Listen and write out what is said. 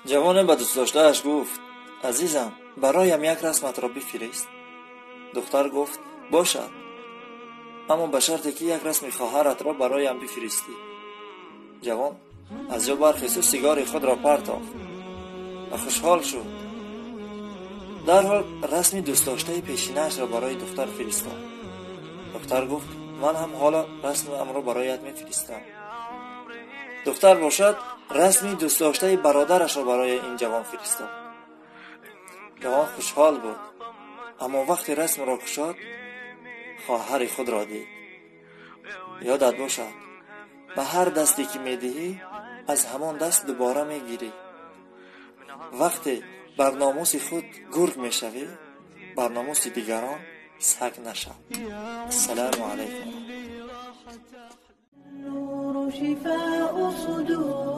Ҷавоне ба дӯстдоштааш гуфт: азизам, бароям як расматро бифирист. Духтар гуфт: бошад, аммо ба шарте ки як расми хоҳаратро бароям бифиристӣ. Ҷавон аз ҷо бархесту сигори худро партофт ва хушҳол шуд. Дарҳол расми дӯстдоштаи пешинаашро барои духтар фиристод. Духтар гуфт: ман ҳам ҳоло расмамро бароят мефиристам. Духтар бошад, расми дӯстдоштаи бародарашро барои ин ҷавон фиристод. Ҷавон хушҳол буд, аммо вақте расмро кушод, хоҳари худро дид. Ёдат бошад, ба ҳар дасте ки медиҳӣ, аз ҳамон даст дубора мегирӣ. Вақте бар номуси худ гург мешавӣ, бар номуси дигарон саг нашав. Ассалому алайкум. شفاء صدور.